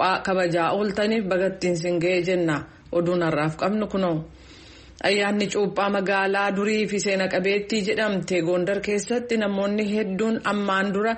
Cuuphaa kabajaa ooltaniif bagattiin siin ga'ee jenna. Oduun har'aaf qabnu kunoo. Ayyaanni Cuuphaa magaalaa durii fi seena qabeettii jedhamte Gondar keessatti namoonni hedduun ammaan dura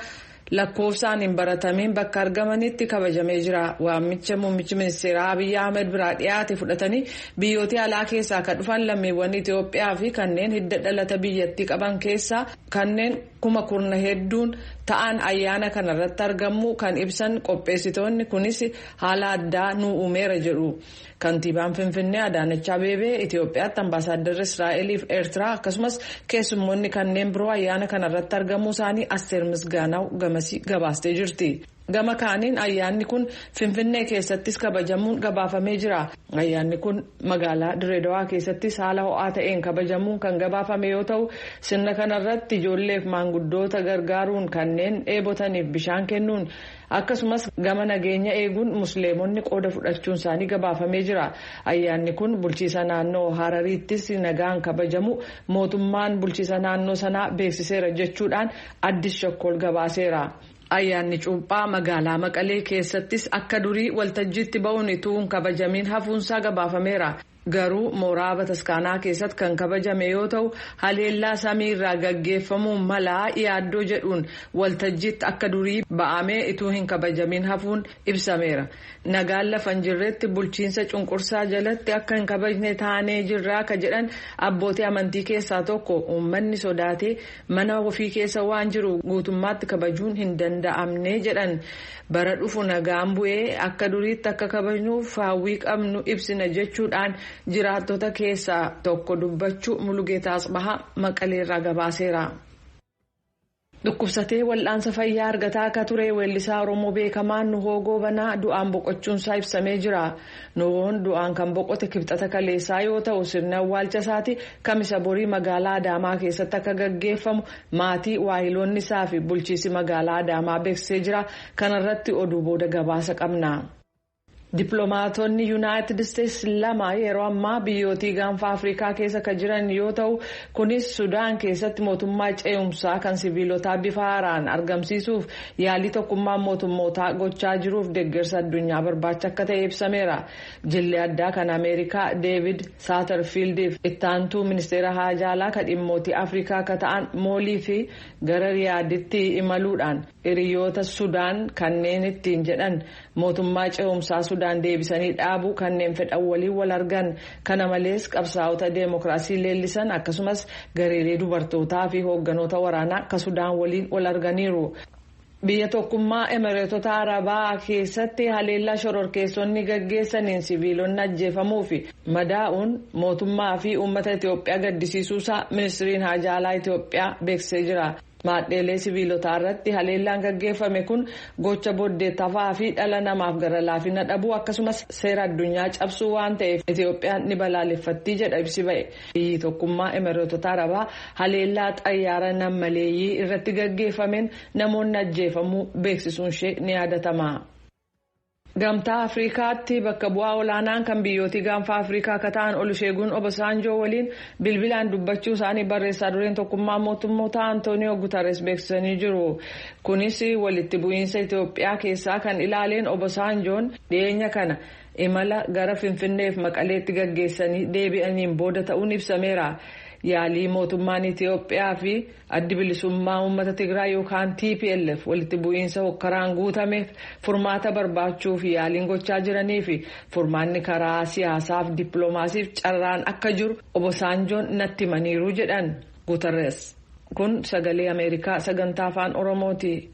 lakkoofsaan hin baratamiin bakka argamanitti kabajamee jira. Waamicha muummichi ministeeraa Abiyyi Ahmed biraa dhiyaate fudhatanii biyyoota alaa keessaa kan dhufan lammiiwwan Itoophiyaa fi kanneen hidda dhalata biyyattii qaban keessaa kanneen kuma kurna hedduun ta'an ayyaana kanarratti argamu kan ibsan qopheessitoonni kunis haala addaa nu uumeera jedhu. Kantiibaan Finfinnee Adaanech Abeebee Itoophiyaatti ambaasaaddarri Israa'elii fi Eertiraa akkasumas keessummoonni kanneen biroo ayyaana kanarratti argamuu isaanii Asteer Misgaanaw gamasii gabaastee jirti. Gama kaaniin ayyaanni kun Finfinnee keessattis kabajamuun gabaafamee jira. Ayyaanni kun magaalaa Direedawaa keessattis haala ho'aa ta'een kabajamuun kan gabaafame yoo ta'u, sirna kanarratti ijoolleef maanguddoota gargaaruun kanneen dheebotaniif bishaan kennuun akkasumas gama nageenya eeguun musliimonni qooda fudhachuun isaanii gabaafamee jira. Ayyaanni kun bulchiisa naannoo Harariittis nagaan kabajamu mootummaan bulchiisa naannoo sanaa beeksiseera jechuudhaan Addis Shokkool gabaaseera. Ayyaanni Cuuphaa magaalaa Maqalee keessattis akka durii waltajjiitti ba'uun utuu hin kabajamiin hafuunsaa gabaafameera. Garuu mooraa bataskaanaa keessatti kan kabajame yoo ta'u, haleellaa samiirraa gaggeeffamuu malaa yaaddoo jedhuun waltajjiitti akka durii ba'amee utuu hin kabajamiin hafuun ibsameera. Nagaan lafa hin jirretti bulchiinsa cunqursaa jalatti akka hin kabajne taanee jirraa ka jedhan abbootii amantii keessaa tokko, uummanni sodaatee mana ofii keessa waan jiru guutummaatti kabajuun hin danda'amne jedhan. Bara dhufu nagaan bu'ee akka duriitti akka kabajnuuf hawwii qabnu ibsina jechuudhaan jiraattota keessaa tokko dubbachuu Mulugeetaa Asbahaa Maqaleerraa gabaaseera. Dhukkubsatee wal'aansa fayyaa argataa akka ture weellisaa Oromoo beekamaan Nuhoo Goobanaa du'aan boqochuunsaa ibsamee jira. Nuhoon du'aan kan boqote Kibxata kaleessaa yoo ta'u, sirna awwaalcha isaati Kamisa borii magaalaa Adaamaa keessatti akka gaggeeffamu maatii, waahiloonni isaa fi bulchiisi magaalaa Adaamaa beeksisee jira. Kanarratti oduu booda gabaasa qabna. Dippiloomaatonni Yuunaayitid Isteetsi lama yeroo ammaa biyyootii gaanfa Afrikaa keessa kan jiran yoo ta'u, kunis Sudaan keessatti mootummaa ce'umsaa kan sibiilotaa bifa haaraan argamsiisuuf yaalii tokkummaa mootummootaa gochaa jiruuf deeggarsa addunyaa barbaacha akka ta'e ibsameera. Jilli addaa kan Ameerikaa Deevid Saatarfiildiif ittaantuu ministeera haajaalaa kan dhimmootii Afrikaa akka ta'an Moolii fi gara Riyaaditti imaluudhaan hiriyoota Sudaan kanneen ittiin jedhan mootummaa ce'umsaa Sudaan deebisanii dhaabuu kanneen fedhan waliin wal argan. Kana malees qabsaa'ota deemokiraasii leellisan akkasumas gareelee dubartootaa fi hoogganoota waraanaa akka Sudaan waliin wal arganiiru. Biyya Tokkummaa Emireetota Arabaa keessatti haleellaa shororkeessonni gaggeessaniin siviilonni ajjeefamuu fi madaa'uun mootummaa fi uummata Itoophiyaa gaddisiisuusaa ministiriin haajaalaa Itoophiyaa beeksisee jira. Maadheelee siviilotaa irratti haleellaan gaggeeffame kun gocha booddeettafaa fi dhala namaaf gara laafina dhabuu akkasumas seera addunyaa cabsuu waan ta'eef Itoophiyaan ni balaaleffattii jedha ibsi ba'e. Biyyi Tokkummaa Emireetota Arabaa haleellaa xayyaara nammaleeyyii irratti gaggeeffameen namoonni ajjeefamuu beeksisuun ishee ni yaadatama. Gamtaa Afrikaatti bakka bu'aa olaanaan kan biyyootii gaanfa Afrikaa akka ta'an Olusheegun Obasanjoo waliin bilbilaan dubbachuu isaanii barreessaa dureen tokkummaa mootummoota Antooniyoo Gutares beeksisanii jiru. Kunis walitti bu'iinsa Itoophiyaa keessaa kan ilaaleen Obasanjoon dhiyeenya kana imala gara Finfinneef Maqaleetti gaggeessanii deebi'aniin booda ta'uun ibsameera. Yaalii mootummaan Itoophiyaa fi Addi Bilisummaa Uummata Tigraay yookaan TPLF walitti bu'iinsa hokkaraan guutameef furmaata barbaachuuf yaaliin gochaa jiranii fi furmaanni karaa siyaasaaf dippiloomaasiif carraan akka jiru Obasanjoon natti himaniiru jedhan Guterres. Kun Sagalee Ameerikaa sagantaa Afaan Oromooti.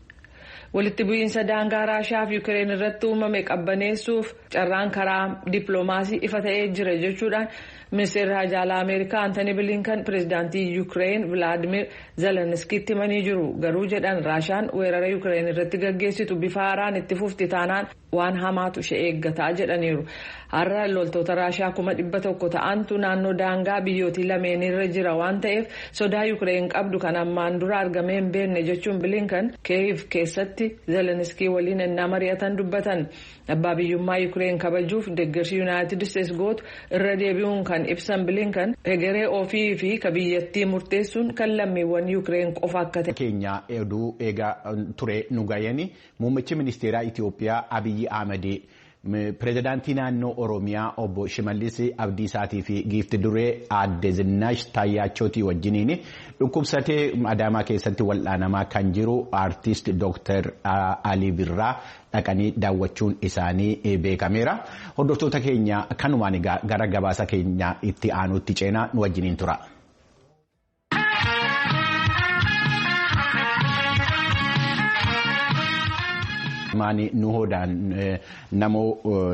Walitti bu'iinsa daangaa Raashaa fi Yukireen irratti uumame qabbaneessuuf carraan karaa dippiloomaasii ifa ta'ee jira jechuudhaan ministeerri haajaalaa Ameerikaa Antanii Bilinkan pireezidaantii Yukireen Vilaadimir Zelenskiitti himanii jiru. Garuu jedhan, Raashaan weerara Yukireen irratti gaggeessitu bifa haaraan itti fufti taanaan waan hamaatu ishee eeggataa jedhaniiru. Har'a loltoota Raashaa 100,000 ta'antu naannoo daangaa biyyootii lameenirra jira waan ta'eef sodaa Yukireen qabdu kan ammaan dura argamee hin beekne jechuun Bilinkan Keeyiv keessatti irratti Zeleniskii waliin ennaa mari'atan dubbatan. Abbaa biyyummaa Yuukireen kabajuuf deeggarsi Yuunaayitid Isteetsi gootu irra deebi'uun kan ibsan Bilinkan hegeree ofii fi ka biyyattii murteessuun kan lammiiwwan Yuukireen qofa akka ta'e. Keenya oduu eegaa ture nu gaheen muummichi ministeeraa Itiyoophiyaa Abiyyi Ahmad pirezidaantii naannoo Oromiyaa obbo Shimallis Abdiisaatii fi giifti duree aadde Zinaash Taayyaachotii wajjiniin dhukkubsatee Adaamaa keessatti wal'aanamaa kan jiru aartist Dooktar Alii Birraa dhaqanii daawwachuun isaanii beekameera. Hordoftoota keenya kanumaan gara gabaasa keenya itti aanutti ceenaa nu wajjiniin tura.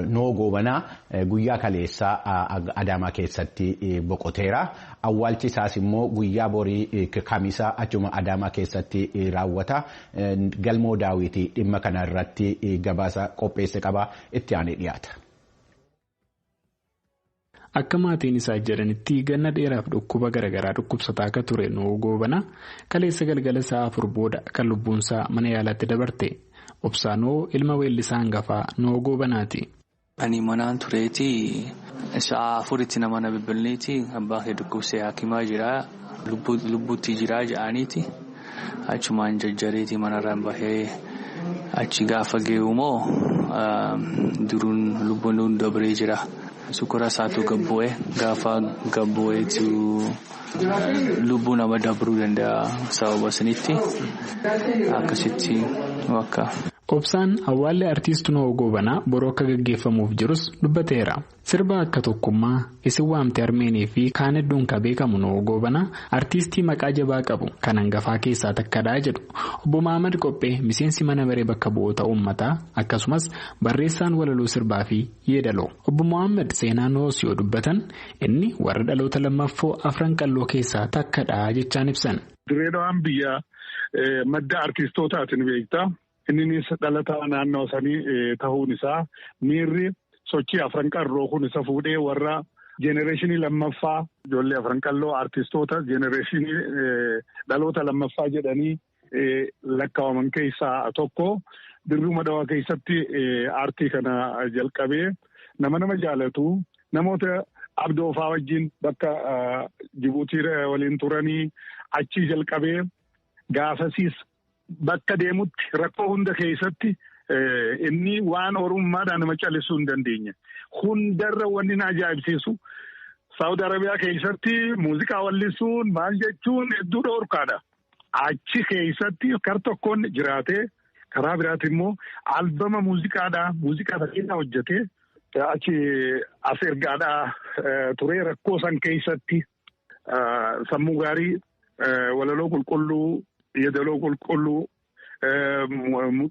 Nuhoo Goobanaa guyyaa kaleessaa Adaamaa keessatti boqoteera. Awwaalchi isaas immoo guyyaa borii kamisaa achuma Adaamaa keessatti raawwata. Galmoo Daawwitii dhimma kana irratti gabaasa qopheesse qaba. Itti aanee dhiyaata. Akka maatiin isaa jedhanitti ganna dheeraaf dhukkuba garaagaraa dhukkubsataa akka ture Nuhoo Goobanaa kaleessa galgala sa'a 4 booda kan lubbuunsaa mana yaalaatti dabarte. Obsaanoo ilma weellisaa hangafaa Nuhoo Goobanaati. Ani manaan tureeti sa'a 4tti nama na bilbileeti abbaa kee dhukkubsee hakimaa jira lubbuutti jira jedhaniiti achumaan jajjareeti manarraan bahee achi gaafa gee'umoo duruun lubbuun dabree jira. Sukura isaatu gabbu'ee gaafa gabbu'eetu lubbuu nama dabruu danda'a sababa sanitti akkasitti bakka. Obsaan awwaalli artiist Nuhoo Goobanaa boroo akka gaggeeffamuuf jirus dubbateera. Sirba akka tokkummaa isin waamte armeenii fi kaan hedduun kan beekamu Nuhoo Goobanaa artiistii maqaa jabaa qabu kan hangafaa keessaa takkadhaa jedhu. Obbo Mahamad Qophee miseensi mana maree bakka bu'oota uummataa akkasumas barreessaan walaloo sirbaa fi yeedaloo. Obbo Mahamad seenaa Nuhoos yoo dubbatan inni warra dhaloota lammaffoo afran qalloo keessaa takkadhaa jechaan ibsan. Direedawaan biyya madda artiistootaatiin beektaa. Innis dhalataa naannoo sanii ta'uun isaa miirri sochii afran qalloo kun isa fuudhee warra jenereeshinii lammaffaa ijoollee afran qalloo artistoota jenereeshinii dhaloota lammaffaa jedhanii lakkaa'aman keessaa tokko dirruma dhawaa keessatti aartii kana jalqabee nama jaalatu namoota abdoofaa wajjin bakka Jibuutii waliin turanii achii jalqabee gaafasiis. Bakka deemutti rakkoo hunda keessatti inni waan oromummaadhaan nama callisuu hin dandeenye. Hundarra wanni na ajaa'ibsiisu Saawud Arabiyaa keessatti muuziqaa wallisuun maal jechuun hedduu dhoorkaadha. Achi keessatti kar tokkoon jiraatee karaa biraati immoo albama muuziqaadhaa muuziqaa bareedaa hojjetee achi as ergaadhaa turee rakkoo san keessatti sammuu gaarii walaloo qulqulluu. Yeedaloo qulqulluu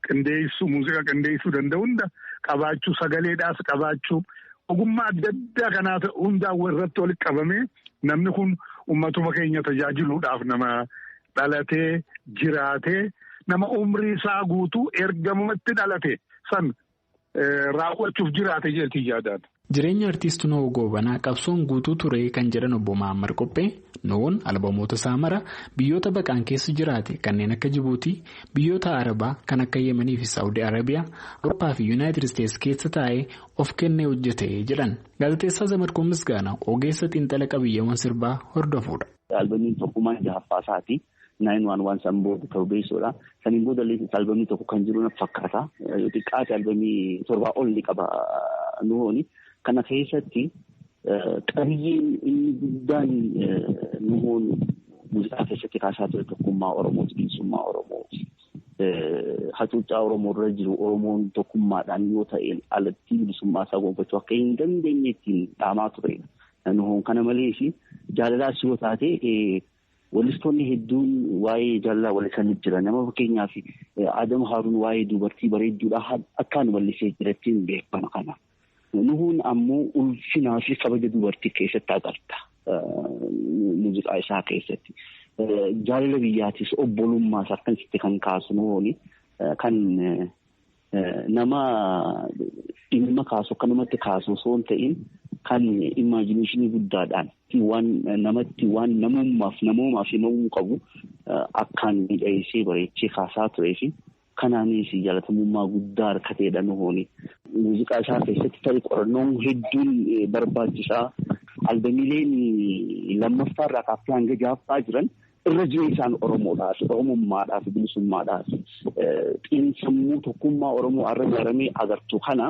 qindeessuu muuziqaa qindeessuu danda'u hunda qabaachuu sagaleedhaas qabaachuu ogummaa adda addaa kanaa hundaa irratti walitti qabamee namni kun uummatuma keenya tajaajiluudhaaf nama dhalatee jiraatee nama umrii isaa guutuu ergamumatti dhalate san raawwachuuf jiraate jeetii yaadaan. Jireenya artiist Nuhoo Goobanaa qabsoon guutuu ture kan jedhan obbo Mahammad Qophee Nuhoon albamoota isaa mara biyyoota baqaan keessa jiraate kanneen akka Jibuutii, biyyoota Arabaa kan akka Yemanii fi Saawudii Arabiyaa, Awurooppaa fi Yuunaayitid Isteetsi keessa taa'ee of kennee hojjete jedhan. Gaazexeessaa Zamadkoon Misgaanaa ogeessa xiinxala qabiyyeewwan sirbaa hordofuudha. Albamiin tokkummaan jahaffaa isaati. 911 san booda ta'uu beeksisuudha. Saniin booda albamii tokko kan jiru na fakkaata. Yoo xiqqaate albamii 7 ol ni qaba Nuhooni. Kana keessatti qabiyyeen inni guddaan Nuhoon muuziqaa keessatti kaasaa ture tokkummaa Oromooti, bilisummaa Oromooti. Hacuuccaa Oromoo irra jiru Oromoon tokkummaadhaan yoo ta'e alatti bilisummaa isaa gonfachuu akka hin dandeenye ittiin dhaamaa turedha. Nuhoon kana malees jaalalaas yoo taate wallistoonni hedduun waa'ee jaalalaa wallisanii jira. Nama fakkeenyaaf Adam Haaruun waa'ee dubartii bareedduudhaa akkaan wallisee jirattiin beekama kana. Nuhuun ammoo ulfinaa fi kabaja dubartii keessatti agarta. Muuziqaa isaa keessatti. Jaalala biyyaatis obbolummaas akkasitti kan kaasu Nuhooni kan nama dhimma kaasu akkanumatti kaasu osoo hin ta'in kan imaajineeshinii guddaadhaan waan namatti waan namummaaf namoomaaf himamuu qabu akkaan miidhagsee bareechee kaasaa turee fi Kanaanis jaalatamummaa guddaa harkateedha Nuhooni. Muuziqaa isaa keessatti tarii qorannoon hedduun barbaachisaa. Albamiileen lammaffaa irraa kaaftee hanga ja'affaa jiran irra jireenya isaan Oromoodhaaf, Oromummaadhaaf, bilisummaadhaaf xiinsammuu tokkummaa Oromoo irra ijaaramee agartu kana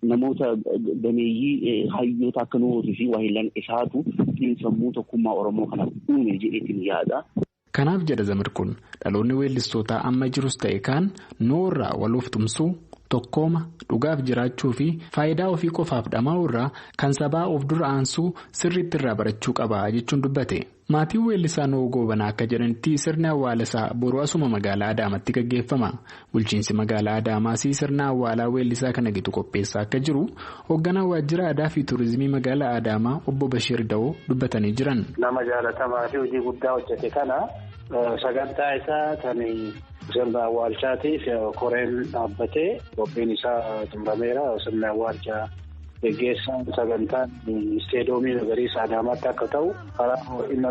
namoota gameeyyii hayyoota akka Nuhootii fi waahillan isaatu xiinsammuu tokkummaa Oromoo kana uume jedheetiin yaada. Kanaaf jedha Zamadkuun dhaloonni weellistootaa amma jirus ta'e kaan Nuhoorraa waluuf tumsuu tokkooma dhugaaf jiraachuu fi faayidaa ofii qofaaf dhamaa'uu irraa kan sabaa of dura aansuu sirriitti irraa barachuu qaba jechuun dubbate. Maatiin weellisaa Nuhoo Goobanaa akka jedhanitti sirni awwaala isaa boru asuma magaalaa Adaamaatti gaggeeffama. Bulchiinsi magaalaa Adaamaas sirna awwaalaa weellisaa kana gitu qopheessaa akka jiru hoogganaa waajjira aadaa fi turizimii magaalaa Adaamaa obbo Bashiir Dawoo dubbatanii jiran. Nama jaalatamaa fi hojii guddaa hojjete kana sagantaa isaa kan sirna awwaalchaatiif koreen dhaabbatee qophiin isaa xumurameera sirna awwaalchaa. Geggeessaan sagantaan isteedoomii magariisa Adaamaatti akka ta'u karaa inni